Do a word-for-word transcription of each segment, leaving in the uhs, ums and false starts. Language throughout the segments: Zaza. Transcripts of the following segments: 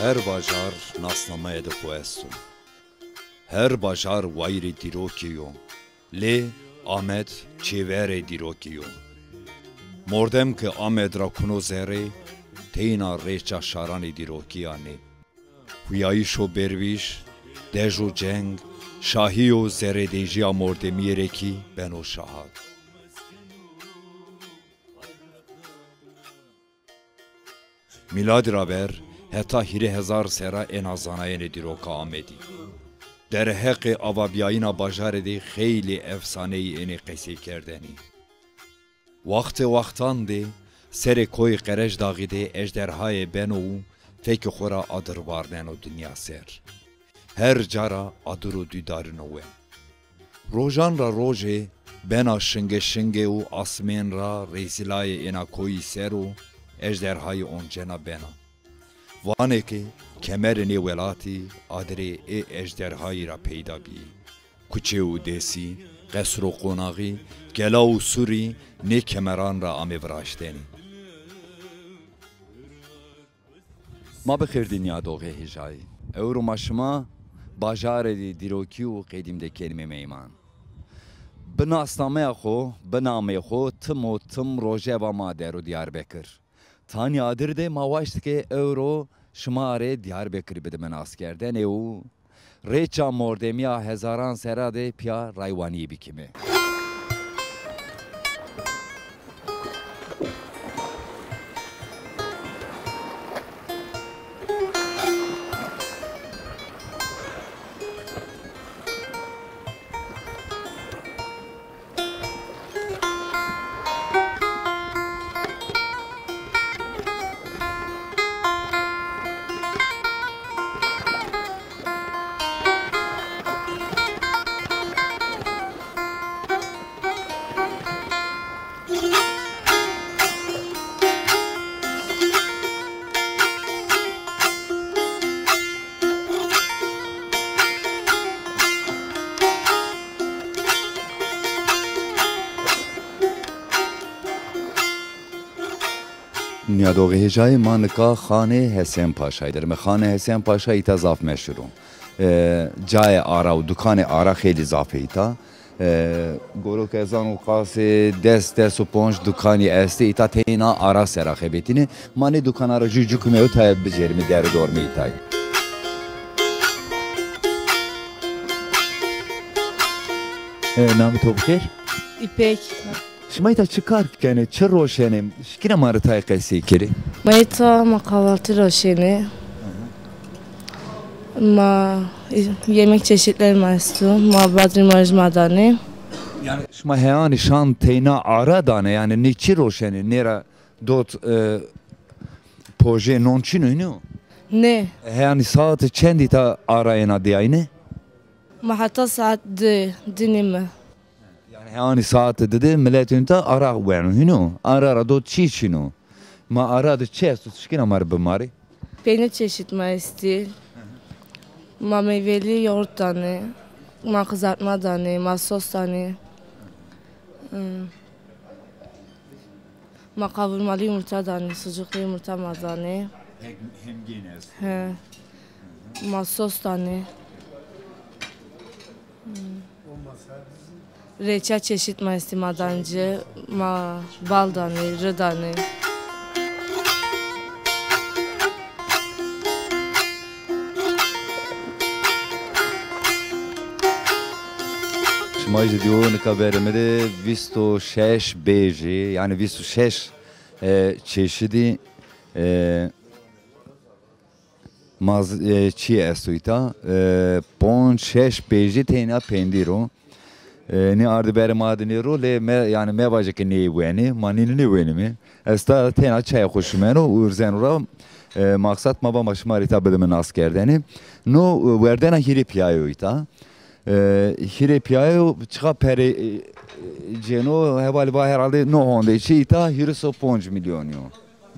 Her bajar nasnameyê de xo esto. Her bajar wayîrê dîrokî yo. Lê Amed çêverê dîrokî yo. Mordem ke Amed ra kuno zerrê, teyna rêça şaranê dîrokî ya nê. Huyayîş û bervîş, dej û ceng, şahî û zerrêdejîya mordemîye rê kî beno şahad. Mîladî ra ver heta hîrê hezar serra êna zanayene dîroka Amedî. Derheqê avabîyayîna bajarê de xeylê efsaneyî ênê qeseykerdenî. Waxtê waxtan de serê koyê Qerejdaxî de ejderhayê beno û fekê xo ra adir varneno dinya ser. Her ca ra adir û dûdarîno wen. Rojan ra rojê bena şinge şinge û asmên ra rêzîlayê êna koyî ser û ejderhayî oncena bena. Vanê ke kemerê nê welatî adirê ê ejderhayî ra peyda bîyî. Kuçe û desî, qesr û qonaxî, kela û surî nê kemeran ra amê viraştenî. Ma bi xêr dî nîyadoxê hêjayî. Ewro ma şima bajarê dîrokî û qedîm de kenîme meyman. Bi nasnameya xo, bi nameyê xo tim û tim rojeva ma der o Diyarbekir. Tanî adir de ma waşt ke ewro şima rê Diyarbekirî bidime naskerdenê û rêça mordemîya hezaran serra de pîya raywanîye bikîme. Nîyadoxê hêjayî ma nika Xanê Hesen Paşayî der ime. Xanê Hesen Paşa îta zaf meşhur o. E, cayê ara û dukanê ara xeylî zaf ê îta. E, goro ke ez zano qasê des, des û ponc dukanî estê, îta teyna ara sera xebetînê. Ma nê dukana ra jû jû kumeyo tayê bicêrîme der û dormê îtayî. E, namê to bixêr? İpek. Şima îta çi kar kenê, çi roşenê? Şikîna ma rê tayê qesey kerê? Ma îta ma kahvaltı roşenê. Ma yemek çeşitleri ma esto. Ma badrî ma rê ma danê. Yanî şima heyanî şan teyna ara danê, yanî nê çi roşenê, nê ra dot, e, pojê non çin o, hînî yo? Nê. Heyanî saete çendî ta ara êna dîyayne? Ma heta saet di, di nîme. Yanî heyanî saete di de milet êno ta ara weno, hînî yo? Ara ra dot çî çin o. Ma ara de çi esto, şikîna ma rê bimarê? Peynîr çeşit ma estî. Ma meyveli yoğurt danê. Ma kızartma danê, ma sos danê. Hmm. Ma kavurmalı yumurta danê, sucuklu yumurta ma danê. Hem, hemgên esto. He. Ma sos danê. Hmm. Reçel çeşit ma estî ma dancî, ma bal danê, ri danê. Şima jî dîyo nika verê mi de vîst û şeş bêjî, yanî vîst û şeş, e, çeşidî, e, maz-, e, çî esto îta, e, ponc, şeş bêjî teyna pendîr o. E, nê ardî verê ma de nêro, lê me, yanî mevaje ke nêwenê, ma nînî nêwenîme. Ez ta teyna çayê xo şimeno û urzeno ra, e, maqsad ma va ma şima rê îta bidime naskerdene. No, e, werdena hîrê pîyaye yo îta. E, hîrê pîyaye yo, çiqa perê, e, e, cêno, hevalî va herhalde no honde çi îta hîris û ponc milyon yo.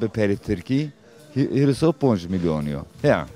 Bi perê tirkî hî-, hîris û ponc milyon yo. Ya.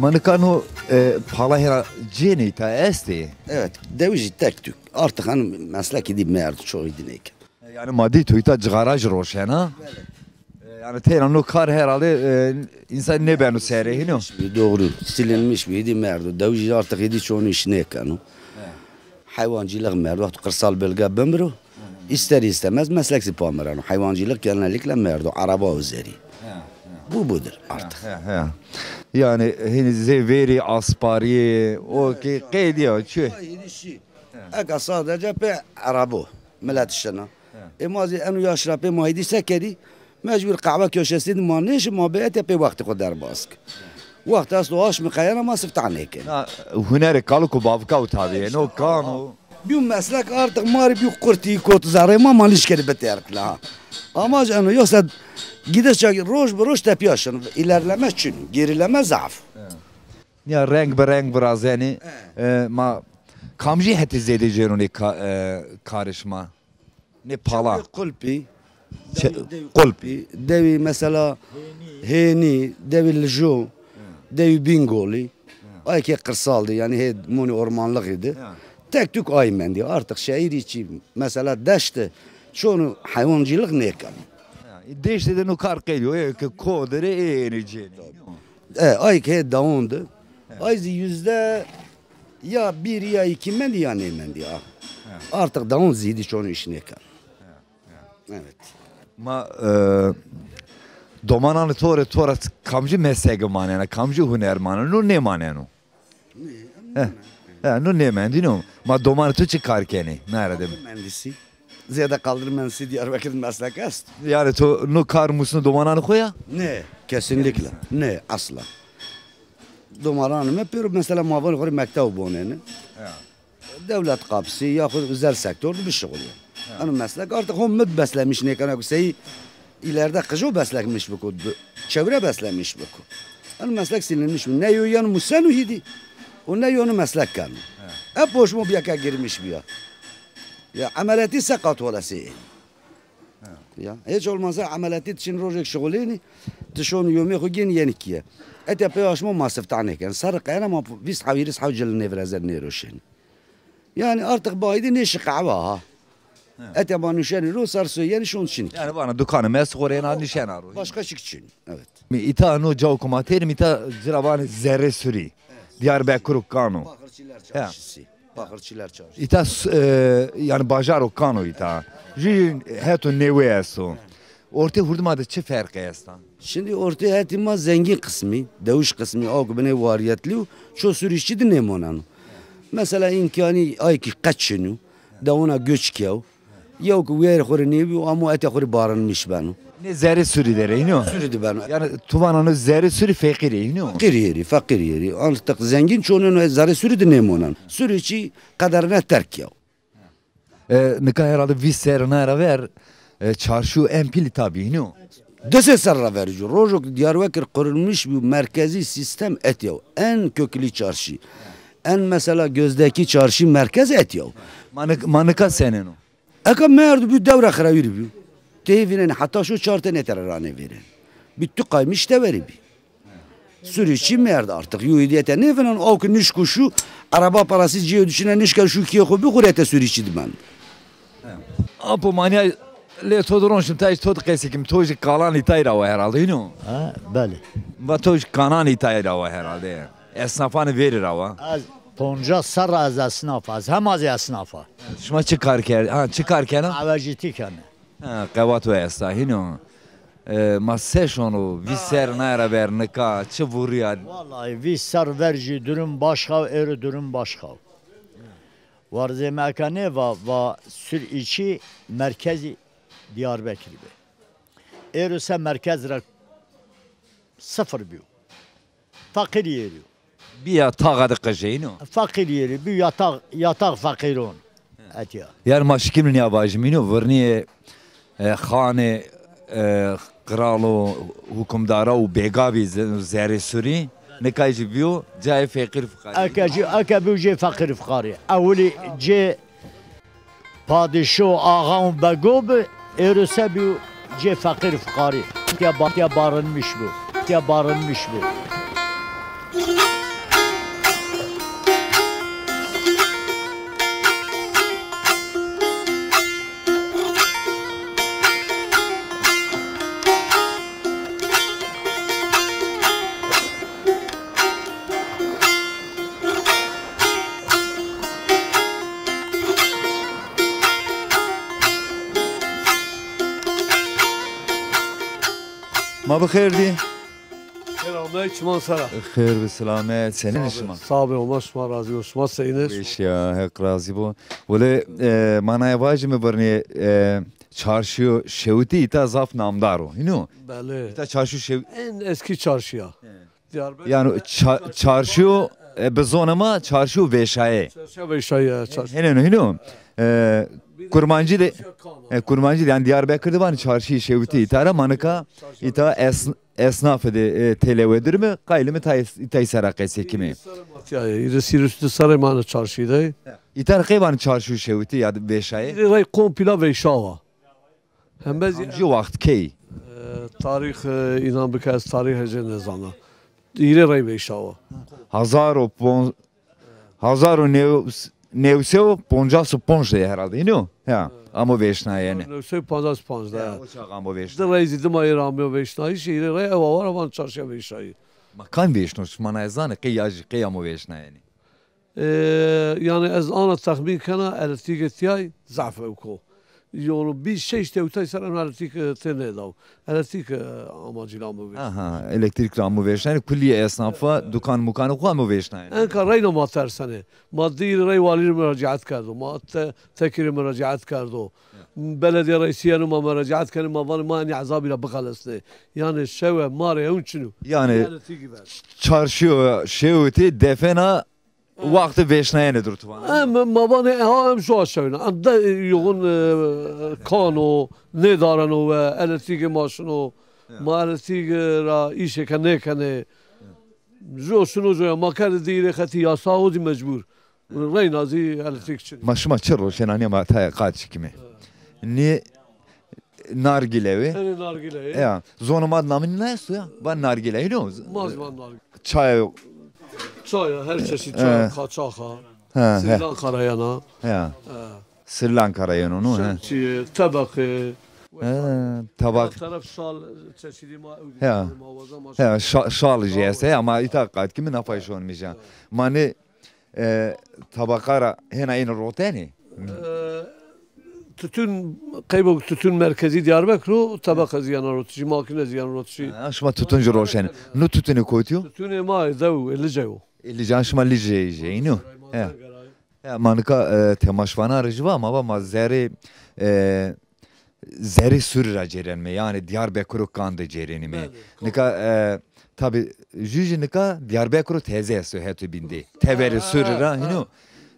Ma nika no, e, pala hera cênê îta estê? Evet, dewijî tek tük. Artık hani meslekî dî merdo, çoğu dî nêken. Yani ma dî tu îta cixara jî roşena. E, yani teyna no kar herhalde, e, insan nêbeno serê hîno. Doğru, silinmiş bir idi merdo. Dewijî artık idi çoğunu iş nêkeno. Hayvancılık merdo, wexto kırsal bölge bimiro. İster istemez meslek zî pa mireno. Hayvancılık genellikle merdo, araba üzeri. Bu budur artık. He, he. Yani hînî zê verî asparî, o ki qeydî ya, çi? Eka sadece pê arabo millet şina. E ma zî eno yaş ra pê ma hêdî se kerî? Mecbur qehwe köşesî de ma nêşi, ma bê etê pê wextê xo derbas ki. Wext esto aşmî qeyena ma siftah nêkenî. Na, hunerê kalik û bavika û tabî, no kan o. Bîyo meslek artık ma rê bîyo qurtî, kot zerrê ma, ma nişkerî bitêrtla ha. Ama eno yoksa gidişe roj bi roj tepîya şino. İlerleme çin, gerileme zaf. Ya reng bi reng virazenî, e, ma kamjî hetê zêde cêno nê ka-, e, karê şima? Nê pala. Qulpî. Çe-, dewî, dewî qulpî. Dewî mesela Hênî, dewî Lijo, dewî Bîngolî. Ay ke kırsal di, yani hê monî ormanlık idi. Tek tük ay mendî. Artık şehir içi mesela deşti, çoğunu hayvancılık nêken. Deştê de no kar qeydî yo, ê ke ko dirê ê ênê cênê. E, ay ke dawon di. Ay zî yüzde ya bir ya iki mendî ya nêmendî ya. Artık dawon zî dî çoğunu iş nêken. Evet. Ma, e, domananê to rê, to ra kamcî meslegi manena, kamcî huner maneno, no nêmaneno? He. He, no nêmendîno. Ma domanê to çi kar kenê? Nare de. Kaldırım mühendisi. Zêde kaldırım mühendisi Diyarbakır meslek est. Yani to no kar musno domananê xo ya? Ne, kesinlikle. Ne, asla. Domananê mi pêro mesela ma vanê xo rê mekteb bonenê. Ya. Dewlet kapısı yaxud özel sektör de bişuxulîyen. Eno meslek artık ho mid beslemiş nêkena ku sey ileride qijo beslemiş biko, çevre beslemiş biko. Eno meslek silinmiş mi? Ne yo yeno museno hîdî, o ne yeno meslek keno. Hep boşmo biya ke girmiş biya. Ya emeliyatî se qat wala sey. Ya, hiç olmazsa emeliyatî ti çin rojek şuxulênî, ti şon yomê xo gênî yenî kîye. Etya pey aşmo ma siftah nêken. Serri qeyena ma vîst hewîris hew cil nêvirazen nêroşenî. Yani artık baydi nêşi qehwe ha. Etya ma nuşenî ro ser soy yenî şon çin kî. Yani bana dukanê mi est xo rê ena nişena ro. Başka çik çin. Evet. Mi îta no caw ku ma têrim îta cira vanê Zerrê Surî. Diyarbekir û Kano. Pakırçiler çarşısı. Pakırçiler çarşısı. Îta s-, e, yani bajar o Kano îta. Jü heto nêwe esto. Ortê hurdima de çi ferqi esta? Şimdi ortê hetî ma zengin kısmı, dewiş kısmı, aw ku binê wariyetli û ço Surî çi di nêmoneno. Mesela imkanî ay ki qet çin o, dewona göç kew, yew ki wêr xo rê nêbîyo, amo etya xo rê barinmiş beno. Nê zerrê Surî de reyno? Surî de beno. Yani tu vana no zerrê Surî feqîr ê, no? Feqîr yerî, feqîr yerî. Artık zengin çoğunun zerrê Surî de nêmonan. Surî çi qederine terk ya. E, nika herhalde vîst serrî naye ra ver, e, çarşî en pîlî tabî, no? Di sey serrî ra ver jû. Rojo ki Diyarbekir kurulmuş bir merkezi sistem etya. En köklü çarşı. En mesela gözdeki çarşı merkez etya. Ma nik-, ma nika senên o? Eka merdo bî dewra xirewî rî bî. Teyê vînenê heta şo çar tenê ete ra ranê vêrên. Bî tu qaymiş teverî bî. Surî çi merd artık. Yo hîdî ete nêvinan, aw ki nişko şu, araba parası cêyo dişine nişka şu kîye xo bixurê ete Surî çi dimen. Apo manîya lê to di ronşim, tay to di qesî kim, to jî kalan îtay ra wa herhalde, îno? Ha, belê. Va to jî kanan îtay ra wa herhalde. Esnafanê verî ra wa. Ez poncas serr a ez esnaf a, ez hema zî esnaf a. Şima çi kar kerd-, ha, çi kar kena? Qehwecîtî kena. Ha, qewat we esta, hîno. E, ma se şono, vîst serr naye ra ver nika, çi vurîya? Vallahi vîst serr ver jî durum başka, êro durum başka. Warzê mi eke nêva, va Sur içi merkezî Diyarbekir bi. Êro se merkez ra sıfır bîyo. Feqîr yerî yo. Bîya taxa de qijeyno. Feqîr yerî bî, yatağ, yatağ feqîron. Etya. Yar ma şikîm nîya vajîm, îno virnîyê, e, xanê, e, qral û hukimdara û bêgavî ze-, zerrê Surî, nikay jî bîyo cayê feqîr fiqarî. Eke jî, eke bîyo cê feqîr fiqarî. Ewilî cê padîşo, axa û bego bi, êro se bîyo cê feqîr fiqarî. Tiya ba-, tiya barinmiş bû. Tiya barinmiş bû. Xêr dî. Xêr amey, çiman sera. Xêr bi selamet. Senîn şima? Sağ be, Homa şima razî bo. Şima seyîn? Weş ya, Heq razî bo. Wele, e, manaya vajîme birnî, e, çarşîyo Şewitî îta zaf namdar o. Hîno? Belê. Îta çarşîyo Şew- En eskî çarşî ya. He. Diyarbekir. Yani ça- çarşîyo, e, bi zonê ma çarşîyo vêşayê. Çarşîya vêşayê ya, çarşî. Hêneno, hîno. E, Kurmancî de, e, Kurmancî de, yani Diyarbekir de vanî çarşî Şewitî îta ra, ma nika îta es- esnafî de, e, têlewe dirime, qayîl îme tay, tay sera qesey kîme. Îrê sîrus de serê ma ne çarşî de. Îta ra qey vanî çarşî Şewitî ya da vêşayê? Îrê rey kompîla vêşawa. Hembez Kamcî waxt key? E, tarîx, e, înan bike ez tarîx hece nêzana. Îrê rey vêşawa. Hazar û pon- Hazar û new- new sey û poncas û ponc de herhalde, hîno? Ya, amo vêşnayene. New sey û poncas û ponc de, ya. O çax amo vêşnayene. Di rey zî dima ê ra amîyo vêşnayîşî, îrê rey ew awa ra van çarşîya vêşayî. Ma kam vêşno, şima nayê zanê, qey ya jî, qey amo vêşnayene? E, yani ez ana texmîn kena, elektrîkê tîyay zaf ewk o. Yono bîst şeş tewtay ser eno elektrîk, e, tênê daw. Elektrîk, e, amacî ra amo vêşnayene. Aha, elektrîk ra amo vêşnayene. Kullî esnafa, dukan mukanê xo amo vêşnayene. Enka reyna ma tersenê. Ma dîrî rey walî rê muracaet kerdo. Ma te, tekî rê muracaet kerdo. Belediye reîsî yeno ma muracaet kenê, ma vanê ma enî ezabî ra bixelesnê. Yani şewe ma rê ewn çin o. Yani elektrîkî ver. Çarşîyo Şewitî defêna Wextê vêşnayene dir tu vana. Em, ma vanê, ha, em şu aşawîna. Em de, e, yoxun, e, kan o, nêdareno we, elektrîkê ma şino. Ya. Ma elektrîk ra îşê ke nêkenê. Ju şino joya, ma kerdê dîrê xetî yasa o zî mecbur. Reyna zî elektrîk çin. Ma şima çi roşenanîya ma tayê qat çikîme. Nê Nargile wê. Enê nargile yê. Ya, zonê ma de namî nîna esto ya. Van nargile, hîno? Ma zî van nargile. Çaya. Çaya, her çeşît çaya, qaçax a. Ha, he. Sirlan karayana. Ya. Ha. Sirlan karayano, no, he. Çi, tebeqê. Ha, tabak. Her taraf şal çeşîdî ma ew dî. Ya. Ma waza ma şal. Ya, şa- şal jî esta ya, ama îta qat kî mi nafay şon mi ja. Ma nê E, tabaka ra hêna êno rotenê? E, tutun, qeybo tutun merkezî Diyarbekir o, tabaka zî yena rotişî, makîne zî yena rotişî. Ha, şima tutun jî roşenê. No tutunê kotî yo? Tutunê ma dew, e, Licê yo. E, Licê, şima Licê jî, îno? He. He, ma nika, e, temaşvana rê jî va, ma va ma zerê, e, zerê Sûrî ra cêrenîme, yanî Diyarbekiro kan de cêrenîme. Belê, kan. Nika, e, tabî, jû jî nika Diyarbekiro teze esto heto bîndê. Teberê Sûrî ra, ha, hîno.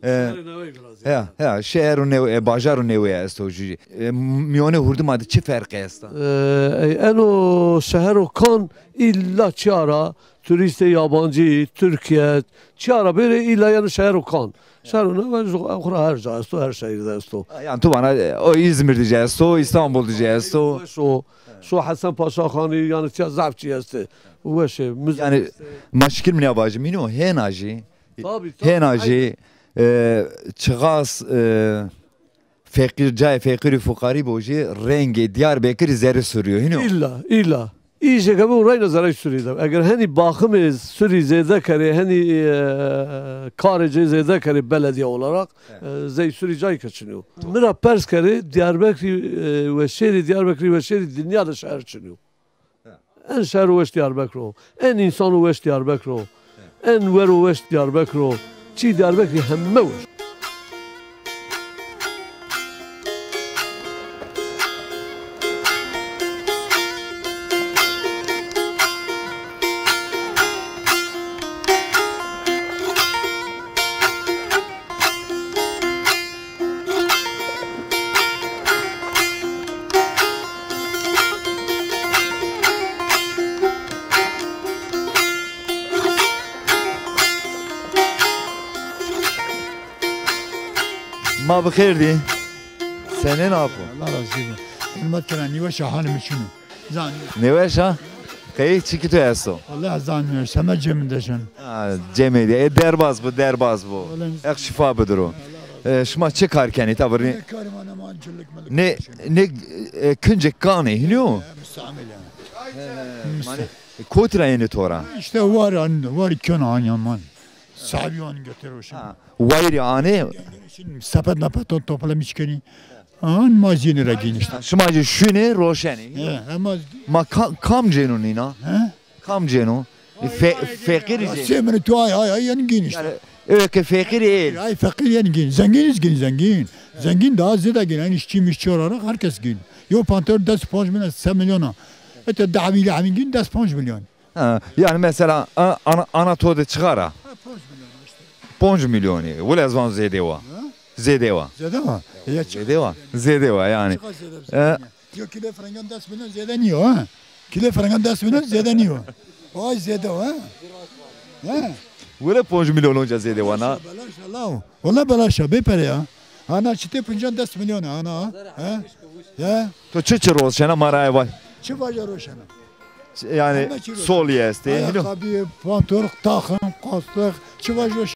E, şehero newe biraz ya. He, he, şehero newe, e, bajaro newe esto jû jî. E, mîyonê hurdima de çi ferqî esta? E, ey, eno şehero kan îlla çîya ra, turîstê yabancî, Tirkîye, çîya ra bêrê îlla yeno şehero kan. Şaro ne, xo ra her ca esto, her şehîr de esto. Ha, yanî tu vana, e, o Îzmîr de jî esto, Îstanbul de jî esto. Weş o. Şo Hesen Paşa Xanî, yanî tiya zaf çî estê. Weş ê, muzey estê. Yanî ma şikil mi nîya vajîme, îno hêna jî, tabî, tabî, hêna jî, e, çiqas, e, feqîr, cayê feqîr û fuqarî bo jî rengê Diyarbekirî zerrî Sûrî yo, hîno? Îlla, îlla. Îşê ke bo reyna zerrî Sûrî de. Eger henî baximê Sûrî zêde kerê, henî, e, karê cê zêde kerê belediye olarak, e, zey Sûrî cayê ke çin yo. Mi ra pers kerê, Diyarbekirî, e, weşêrî, Diyarbekirî weşêrî dinya de şeher çin yo. En şehro weş Diyarbekir o. En însano weş Diyarbekir o. En wero weş Diyarbekir o. Çî Diyarbekirî heme weş. Ma bi xêr dî. Senên apo? Allah razî bo. Hurmet kena, nîweş a, halê mi çin o. Zanî. Nêweş a? Qey çikî tu esto? Allah zanî, seme cemî de şen. Ha, cemî de. E, derbaz bo, derbaz bo. Heq şîfa bidiro. E, şima çi kar kenî ta birnî? E, karê ma ne, ma cillik millik. Ne, ne, e, kincê kanê, hînî yo? E, mistamil yanî. He, manê, kotî ra yenê to ra? Îşte war an, war kön an yaman. Sahibî an götürür şimdi. Ha, wayîrî anê. Şimdi sepet mepet toplamış kenî. An ma zînî ra gînîştî. Şima jî şunê roşenê. He, hema Ma ka-, kam cêno nîna? He? Kam cêno? Fe-, feqîrî cêno. Semrê tu ay ay ay yen gînîştî. Yani, öyle ki feqîrî êl. Ay feqîr yen gîn. Zengîn iz gîn zengîn. Zengîn daha zêde gîn. Yanî işçi mişçi olarak herkes gîn. Yo pantor des ponc milyon, se milyon a. Ete dahvî lehmî gîn des ponc milyon. Ha, yani mesela a-, ana, ana to de çiqara? Ha, ponc milyon işte. Ponc milyonî. Wile ez van zêde wa. Ha? Zêde wa. Zêde wa. Ya çi- Zêde wa. Zêde wa yani. Çiqa zêde E, Yo kîlo frengan des milyon zêde nîyo ha. Kîlo frengan des milyon zêde nîyo. Vay zêde wa ha. Ha. Wile ponc milyon onca zêde wa na. Belaş, belaş, Allah. Wala belaş a, bê pere ya. Ana çitê puncan des milyon ana. Ha? Ya. To çi çi roşena ma ra vay. Çi vaja roşena? Yani solî estê. Ayakkabı, pantolon, takım, kastık. Çi vaja roşena?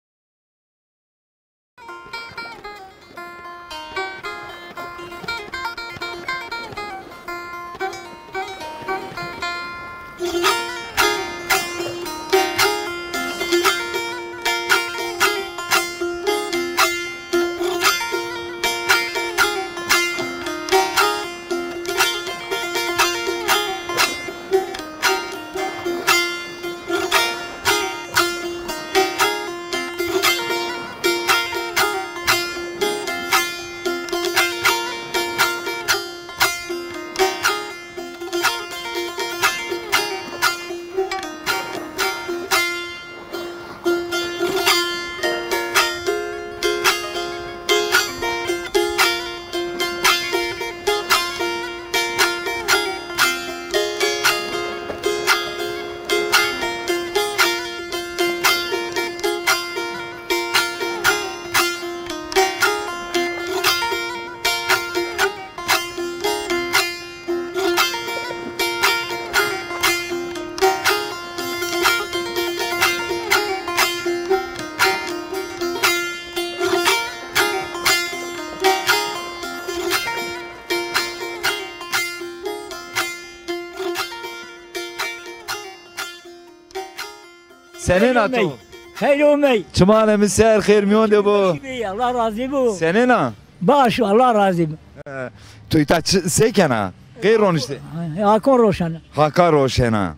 Senên a to? Xeyr omey. Çimanê mi ser xêr mîyon de bo. Baş bî, Allah razî bo. Senên a? Baş, Allah razî bo. E, to îta çi, se kena? Qey roniştê? Hakon roşena. Haka roşena.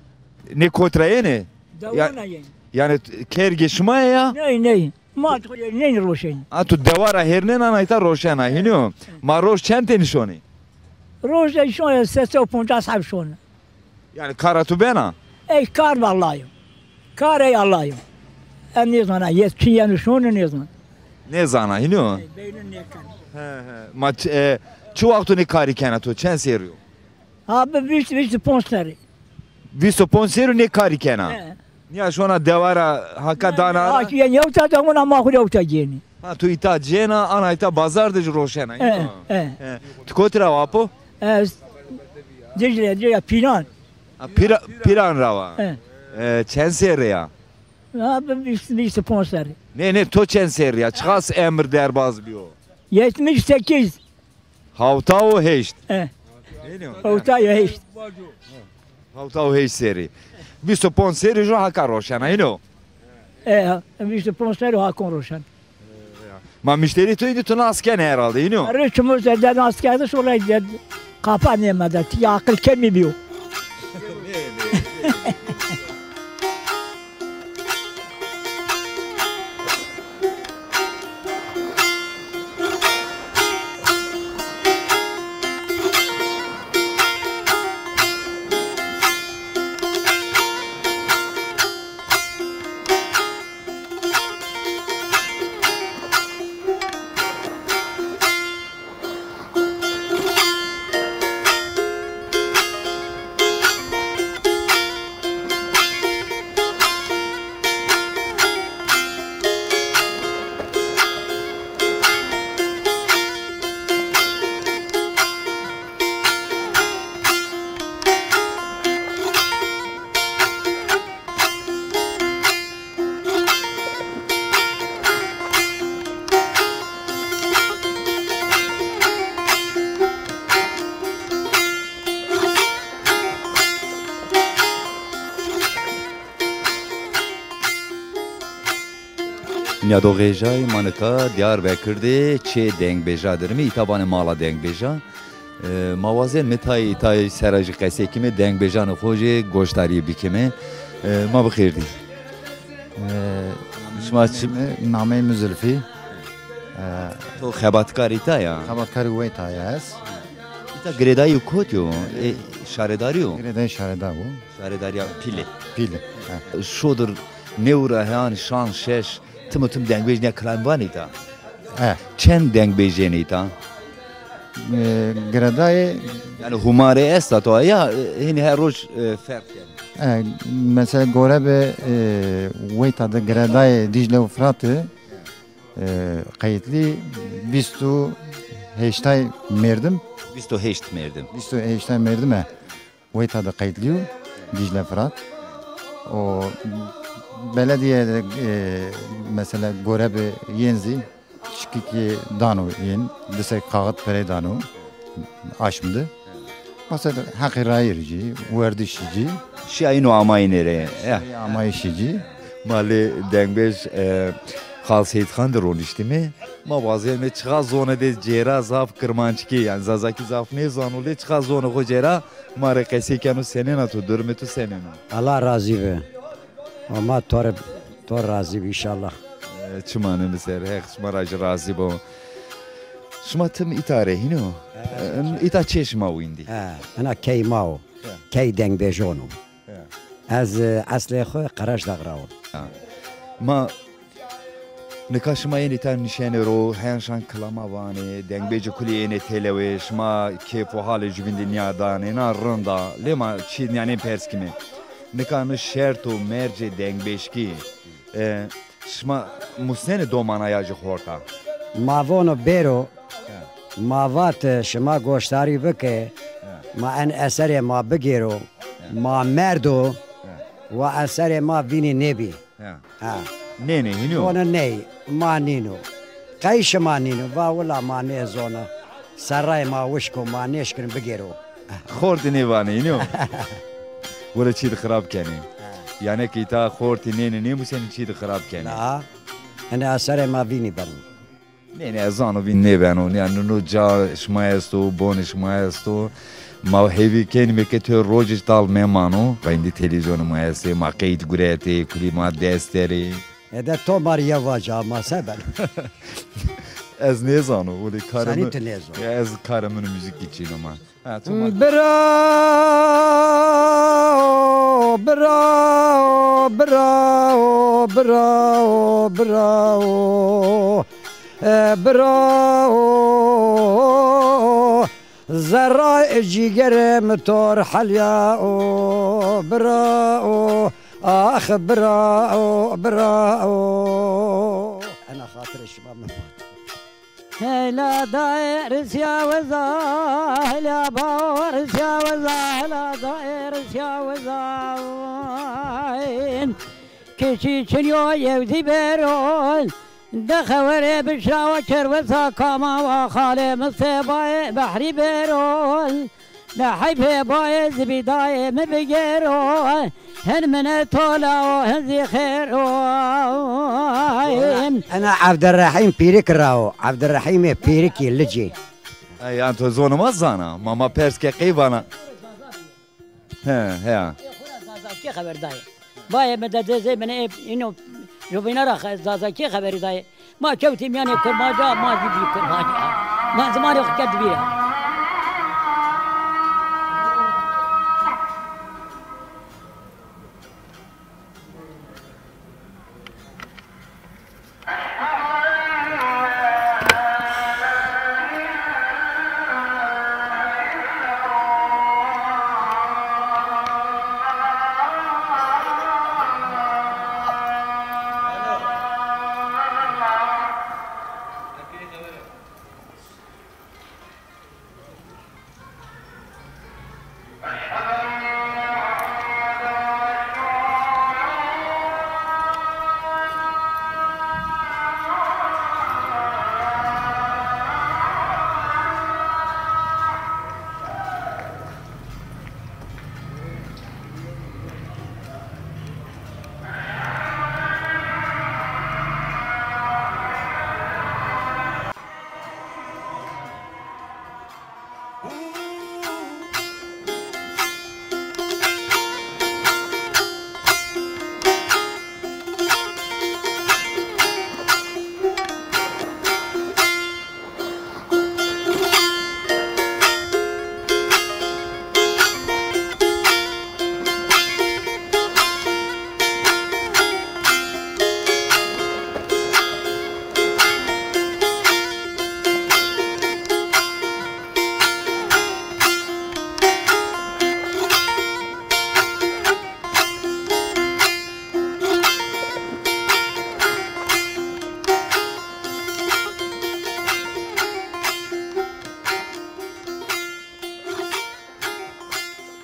Nê kot ra yenê? Dewana yenê. Yanî kergê şima yê ya? Ney, ney. Ma tu ney roşenî. A tu dewa ra hêrnên ana îta roşena, hînî yo? Ma roj çend tenî şonî? Roj de şonî ses û poncas heb şonî. Yanî kara tu bena? Ey kar vallahi yo. Kar ey Allah yo. Em nêzana, yet çi yeno şono nêzan. Nêzana, hînî yo? Ey, beynî nêken. He, he. Ma ç-, e, çi wexto nê karî kena to? Çend serrî yo? Abi vîst, vîst û ponc serrî. Vîst û ponc serrî nê karî kena? He. Nîya şona dewa ra haka dana ra? Aki yen yewta de wina ma xwu yewta gênî. Ha, tu îta cêna, ana îta bazar de jî roşena, hînî yo? He, he. He. Tu kotî ra wa apo? Ez Dicle, Dicle, Pîran. Ha, Pîra-, Pîran ra wa. He. E, çend serrî ya? Ha, bi vîst, vîst û ponc serrî. Nê, nê, to çend serrî ya? Çiqas emir derbaz bîyo? Yetmiş sekiz. Hawta û heşt. E. Hewta û heşt. Hawta û heşt serî. Vîst û ponc serî jo haka roşena, hînî yo? E, vîst û ponc serî hakon roşen. Ma müşterî tu îdî tu nas kenê herhalde, hînî yo? Arı çimur zerde nas kerdi, sonra de kafa nêmede. Ti aqil kemî bîyo. Nîyadoxê jay ma nika Diyarbekir de çê dengbêja dirime, îta vanê mala dengbêja. E, ma wazenme tay tay sera jî qesey kime, dengbêjanê xo jî goşdarîye bikime. E, ma bi xêr dî. E, Şima çi- nameyê mi Zülfî. E, To xebatkar îta ya? Xebatkarî weyta ya ez. Îta girêdayî kotî yo? E, şaredarî yo? Girêdayî şareda bo. Şaredariya Pîlê. Pîlê. He. Şodir newra heyan şan şeş, tim û tim dengbêj nîya kilam vanê îta? E. Çend dengbêj ênê îta? E, girêdayê. Yanî hûmarê esta to ya, e, hînî her roj, e, ferq kenê. E, mesela gore bi, e, weyta de girêdayê Dîcle û Firatî, e, qeytlî vîst û heştay merdim. Vîst û heşt merdim. Vîst û heştay merdim e. Weyta de qeytlîyo Dîcle Firat. O belediye de, e, mesela gore bi yên zî çikikî dano yên, disek kaxit pere dano aşm de. Mesela heqê rayîr cî, werdişî cî. Şîyayîn û amayînê rê. Ya. Şîyayî amayîşî cî. Ma lê dengbêj, e, Xal Seyîd Xan de roniştîme. Ma wazeme çixa zone de cêra zaf kirmanckî, yanî zazakî zaf nêzano lê çixa zone xo cêra ma rê qesey keno, senên a to, durumê to senên o? Allah razî bi. Ama to rê, to razî bi înşallah. E, çimanê mi ser, Heq şima ra jî razî bo. Şima tim îta rê hîn o? He. E, îta çê şima wîndî? He, ena key ma o. He. Key dengbêjon o. He. Ez, e, eslê xo Qereşdax ra o. Ha. Ma nika şima yenê îta nişenê ro, heyan şan kilama vanê, dengbêjê kulî ênê têlewê, şima kêf û halê jubîn de nîya danê, na rind a. Lê ma çî nîyanên pers kîme. Nika ni şert û mercê dengbêjkî, e, şima musnenê domanaya jî xorta? Ma vono bêro, he, ma vat, e, şima goşdarî bike, he, ma en eserê ma bigêro, he, ma merdo, he, wa eserê ma vînî nêbî. Ya. Ha. Nênê hînî yo? Vona ney, ma nîno. Qey şima nîno? Va wila ma nêzono. Serrayê ma wişk o, ma nêşkino bigêro. Xortî nêvanê hînî yo? Wele çî di xirab kenê. Ha. Yanî ke îta xortî nênê, nêmusenê, çî di xirab kenê. La. Ene eserê ma vînî beno. Nê, nê, ez zano vîn nêbeno. Yanî no ca şima esto, bonê şima esto. Ma hêvî kenîme ke to rojê dal memano. Veyndî televîzyonê ma estê, ma qeyd guretê, kulî ma dest der ê. E de to ma rê ya vaca, ma se beno? Ez nêzano, wele karê mi... Senî ti nêzano? Ya, ez karê min muzîkî çîno ma. Ha, to ma. Bravo, bravo, bravo, bravo, bravo. E, bravo. Zerra cîgerê mi tor helya o, bravo. Ax, bravo, bravo. Ena xatirê şima mi. Hela daye risya weza, hela bawo risya weza, hela daye risya weza. Keçî çinyo yewzî beron, de xewerê bişrawa kerwesa kama wa xalê mi sebayê behrî beron. Ne heyfê bayê zibîdayê mi bigêro, hin mine tola o, hin zî xêr o. Ena Evdirrehîm Pîrik ra o. Evdirrehîmê Pîrikî Licî. E, yan to zonê ma zana. Ma ma pers ke qey vana. He, he. Ê xo ra zazakî xeber dayê. Bayê mi de dezê mi nê ê, îno jobîna ra xe-, zazakî xeberî dayê. Ma kewtî mîyanê kurmanca, ma zî bî kurmanca. Ma zimanê xo kerd vîra.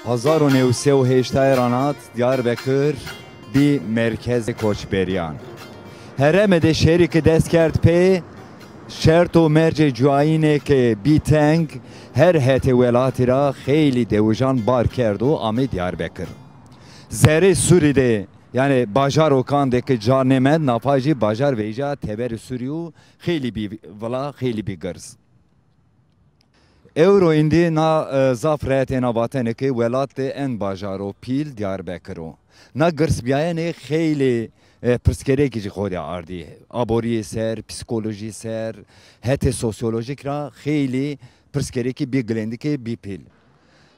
Hezar û new sey û heştay ra nat Diyarbekir bî merkezê koçberiyan. Herêmê de şerî ki dest kerd pê, şert û mercê cuayînê ke bî teng, her hetê welatî ra xeylî dewijan bar kerd û amê Diyarbekir. Zerê Sûrî de, yanî bajarokan de ke ca nêmend, nafa jî bajar veyca teberê Sûrî û xeylî bî vila, xeylî bî girz. Ewro îndî na, e, zaf rehet êna vatene ke welat de en bajaro pîl Diyarbekir o. Na girsbîyayene xeylê, e, pirsgêrêkî jî xo de ardî. Aborîyê ser, psîkolojî ser, hetê sosyolojîk ra xeylî pirsgêrêkî bî gilêndikê bî pîl.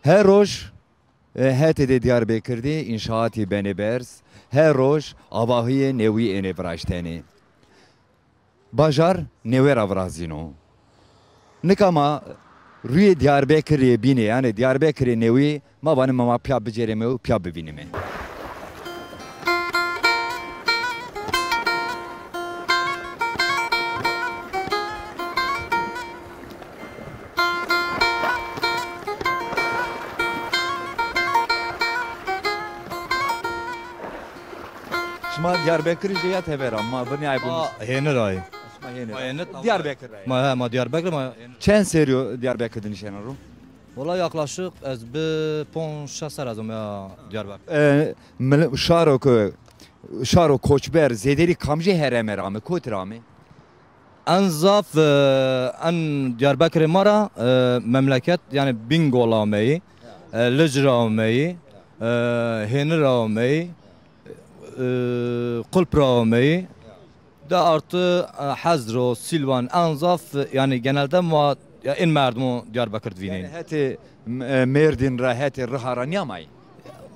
Her roj, e, hetê de Diyarbekir de înşaatî benê berz, her roj avahîyê newî ênê viraştenê. Bajar newê ra virazîno. Nika ma rûyê Diyarbekirê bînê, yanî Diyarbekirê newî, ma vanê ma, ma pîya bicêrîme û pîya bivînîme. Şima Diyarbekirî jî ya teber a, ma binî ay bûn. Ma hênî ra yî. Şima hênî ra. Ma hênî ra. Diyarbekir ra yî. Ma, he, ma Diyarbekir, ma hênî. Çend serî yo Diyarbekir de nîşena ro? Wela yaklaşık ez bi ponc şeş serr ez ome ya Diyarbekir. E, mil-, şaro ke, şaro koçber, zêderî kamcî herême ra ame, kotî ra ame? En zaf, e, en Diyarbekirê ma ra, e, memleket, yanî Bîngol ameyî, e, Licr ameyî, e, Hênir ameyî, e, Qulp ra ameyî. De artı, e, Hezr o, Sîlwan, en zaf, e, yanî genelde ma, ya, în merdim o Diyarbekir de vînên. Yanî hetê, e, Mêrdîn ra, hetê Riha ra nîyamayî?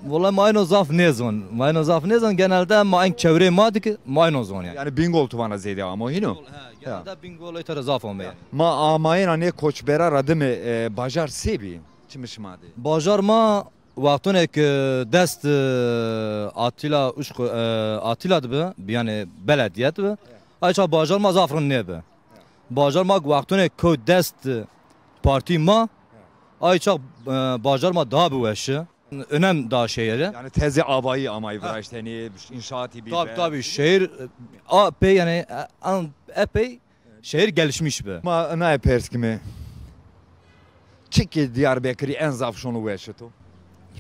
Wela ma ino zaf nêzon. Ma ino zaf nêzon. Genelde ma en çewrê ma de ki ma ino zon yanî. Yanî Bîngol tu vana zêde amo hîno? Bîngol, he, genelde Bîngol ê tera zaf ame yanî. Ma amayena nê koçbera ra dime, e, bajar se bî? Çimê şima de? Bajar ma wextonê ke dest, e, Atîla Uşk, e, Atîla de bi, yanî beledîye de bi. Ay çax bajar ma zaf rind nêbi. Bajar ma wextonê kewt dest partî ma, ay çax, e, bajar ma daha bi weşi. Önem daha şehire. Yanî tezê avayî amay viraştenî, înşaatî bî. Tabii, tabii, şehir, e, a, pey, yanî, e, an, epey şehir gelişmiş bi. Ma naye pers kime. Çikê Diyarbekirî en zaf şono weşi to?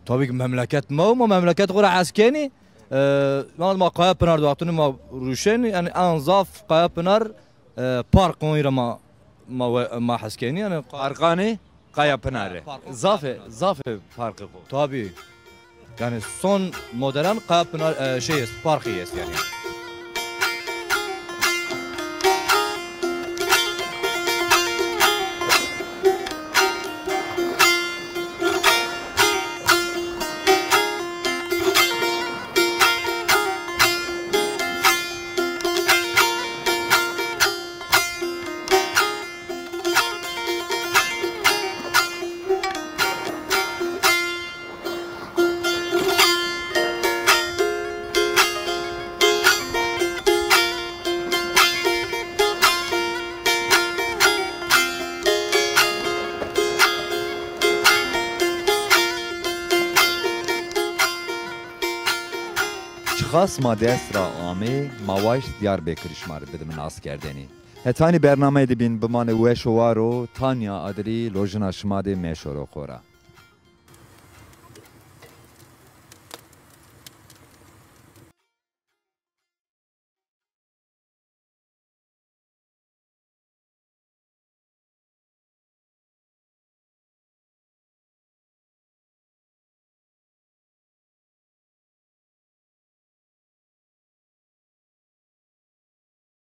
Tabii ki memleket ma, ma memleket xo ra hes kenî. E, ma, ma Kayapınar de wextonî ma ruşenî, yanî en zaf Kayapınar, e, park onî ra ma, ma we-, ma hes kenî, yanî. Parkanê Kayapınarê. Park. Zafê, zafê parkê xo. Tabii. Yanî son modern Kayapınar, e, şey est, parkî est yanî. Çiqas ma dest ra amê, ma waşt Diyarbekirî şima rê bidime naskerdene. Hetanî bernameyê de bîn, bimanê weş û war o, Tanya Adirî lojina şima de meşoro xora.